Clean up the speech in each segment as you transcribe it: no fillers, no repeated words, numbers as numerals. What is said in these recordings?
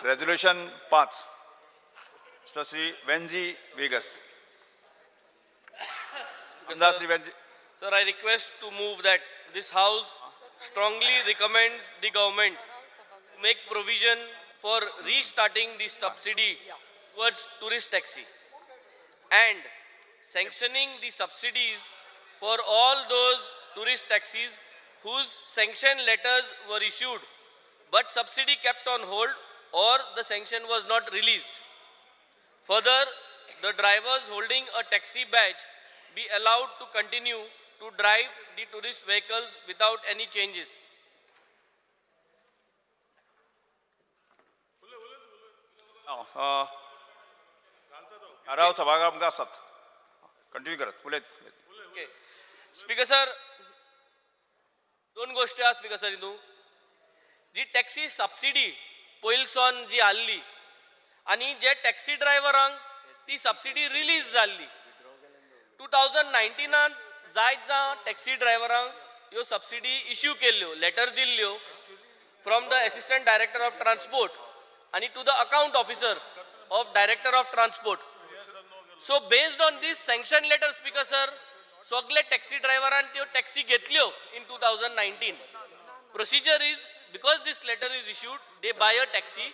Resolution 5, mister Shri Venzy Vegas. आमदार Shri वेन्झी. Sir, I request to move that this House strongly recommends the government to make provision for restarting the subsidy towards tourist taxi and sanctioning the subsidies for all those tourist taxis whose sanction letters were issued but subsidy kept on hold or the sanction was not released. Further, the drivers holding a taxi badge be allowed to continue to drive the tourist vehicles without any changes. थाराव सभागृहात आसात, continue करात, उलयत. Okay. Speaker sir, दोन गोश्टी आहा speaker sir हितून. जी टॅक्सी सबसिडी पयलसोन जी आहली आनी जे टॅक्सी ड्रायव्हरांक ती सबसिडी रिलीज जाल्ली 2019नान, जायत जाण टॅक्सी ड्रायव्हरांक ह्यो सबसिडी इश्यू केल्ल्यो, लेटर दिल्ल्यो from the Assistant Director of Transport आनी to the account officer of Director of Transport. So based on this sanction letter, Speaker sir, सगळे टॅक्सी ड्रायव्हरान त्यो टॅक्सी घेतल्यो in 2019. Procedure is, because this letter is issued, they buy a taxi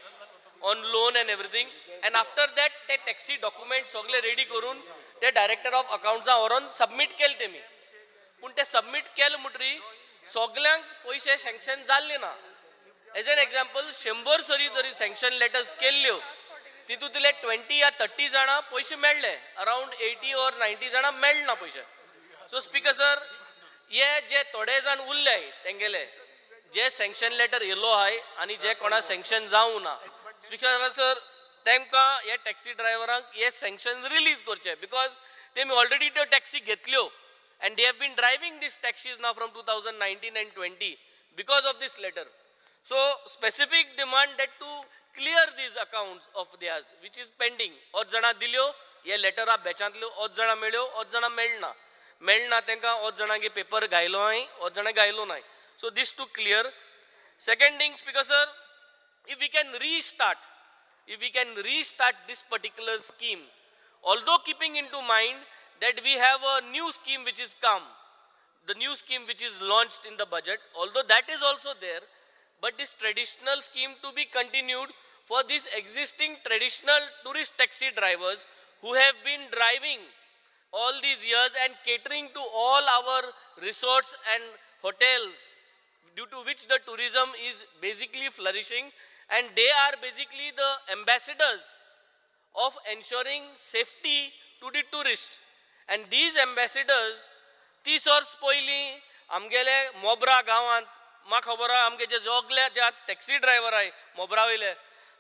on loan and everything, and after that ते taxi document सगळे ready करून ते director of अकाउंट्सा व्हरोन submit केले तेमी. पूण ते सबमीट केले म्हणटरी सगल्यांक पयशे सँक्शन जाल्ले ना. एज एन एग्जाम्पल, 100 सरी तरी सँक्शन लेटर्स केल्ल्यो, तितूंतले 20 या 30 जाणां पयशे मेळ्ळे, अरावंड 80 ऑर 90 जाणां मेळना पयशे. सो स्पीकर सर, हे जे थोडे जाण उरले, तेंगेले जे सँक्शन लेटर येयलो आहाय आनी जे कोणा सँक्शन जावं ना, स्पीकर सर, तांकां हे टॅक्सी ड्रायव्हरांक हे सँक्शन रिलीज करचे, because तेमी ऑलरेडी त्यो टॅक्सी घेतल्यो and they have been driving these taxis now from 2019 and 20 because of this letter. So specific demand that to clear these accounts of theirs which is pending. ओत जाणां दिल्यो हे लेटरा बॅचांतल्यो, ओत जाणां मेळ्यो, ओत जाणां मेळना मेळना तांकां, ओत जाणांगे पेपर घायलो हांवें, ओत जाणां घायलो नाय. So this to clear. Second thing, Speaker sir, if we can restart this particular scheme, although keeping into mind that we have a new scheme which is come, the new scheme which is launched in the budget, although that is also there, but this traditional scheme to be continued for these existing traditional tourist taxi drivers who have been driving all these years and catering to all our resorts and hotels, due to which the tourism is basically flourishing, and they are basically the ambassadors of ensuring safety to the tourist. And these ambassadors, 30 वर्स पयलीं आमगेले मोब्रा गांवांत, म्हाका खबर आहा, आमगे जे सगळे जे taxi driver आहाय मोब्रा वयले,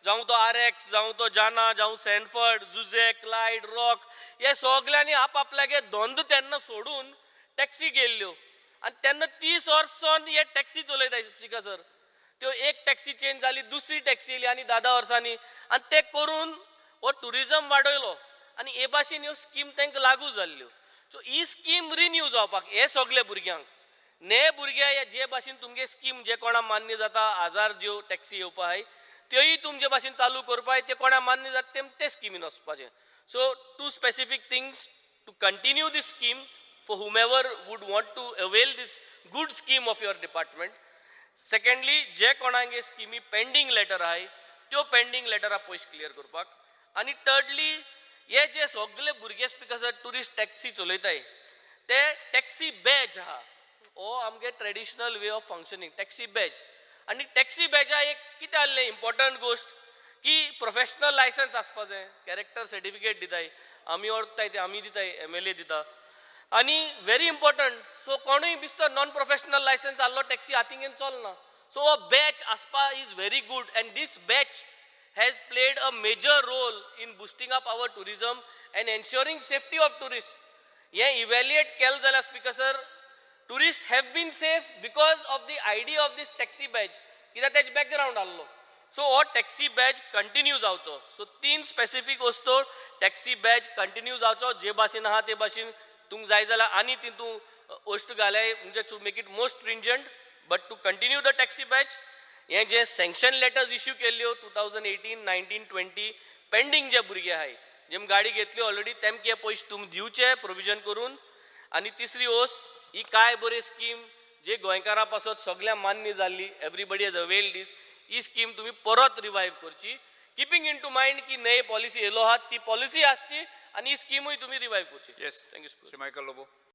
जावं तो आर एक्स, जावं तो जाना, जावं सँडफर्ड, जुझे, क्लायड, रॉक, हे सगल्यांनी आपआपल्यागे धंदो तेन्ना सोडून टॅक्सी गेल्ल्यो आनी तेन्ना 30 वर्स सावन हे टॅक्सी चलयता. स्पीकर सर, त्यो एक टॅक्सी चेंज जाली, दुसरी टॅक्सी येयली आनी 10-10 वर्सांनी, आनी ते करून हो ट्युरिजम वाडयलो आनी हे भाशेन ह्यो स्कीम तांकां लागू जाल्ल्यो. सो ही स्कीम रिन्यू जावपाक हे सगळे भुरग्यांक ने भुरगे हे जे भाशेन तुमगे स्कीम जे कोणा मान्य जाता, हजार ज्यो टॅक्सी येवपा आहाय त्योय तुमचे भाशेन चालू करपाक, ते कोणा मान्य जाता ते ते स्किमीन वचपाचें. So two specific things: to continue this scheme for whomever would want to avail this good scheme of your department. Secondly, जे कोणागे स्किमी पेंडींग लेटर आहाय, त्यो पेंडींग लेटरां पयशे क्लियर करपाक. आनी थर्डली, हे जे सगळे भुरगे, स्पीकर सर, ट्युरिस्ट टॅक्सी चलयताय, ते टॅक्सी बॅज आहा, हो आमगे traditional way of functioning taxi badge. आनी टॅक्सी बॅजा एक कितें आहलें इम्पॉर्टंट गोश्ट की प्रोफेशनल लायसन्स आसपा जाय, कॅरेक्टर सर्टिफिकेट दिताय, आमी वळखताय ते, आमी दिताय, एमएलए दिता. आनी व्हेरी इम्पॉर्टंट, सो कोणूय बिस्तो नॉन प्रोफेशनल लायसन्स आहलो टॅक्सी हातीन घेवन चलना. सो हो बॅच आसपा is very good, and this badge has played a major role in boosting up our tourism and ensuring safety of tourists. हे इव्हॅल्युएट केलें जाल्यार, Speaker sir, tourist have been safe because of the idea of this taxi badge, कित्याक तेज background आहलो. So हो taxi badge continue जावचो. So तीन specific वस्तू: टॅक्सी बॅज कंटिन्यू जावचो जे भाशेन आहा ते भाशेन, तुमकां जाय जाल्यार आनी तितून वस्तू घालाय, म्हणजे to make it more stringent, but to continue the taxi badge. हें जे सँक्शन लेटर्स इश्यू केल्ल्यो 2018, 19, 20 पेंडींग जे भुरगे आहाय, जेम गाडी घेतली ऑलरेडी, तेमके हे पयशे तुमी दिवचे प्रोविजन करून. आनी तिसरी वस्त, ही काय बरी स्कीम जे गोंयकारां पासत सगळ्यांक मान्य जाल्ली, एवरीबडी हेज अवेल्ड दीस, ही स्कीम तुमी परत रिवायव करची, किपींग इन टू मायंड की नये पॉलिसी येयलो आहा, ती पॉलिसी आसची आनी ही स्किमूय तुमी रिवायव करची. Yes. Thank you. Shri Michael Lobo.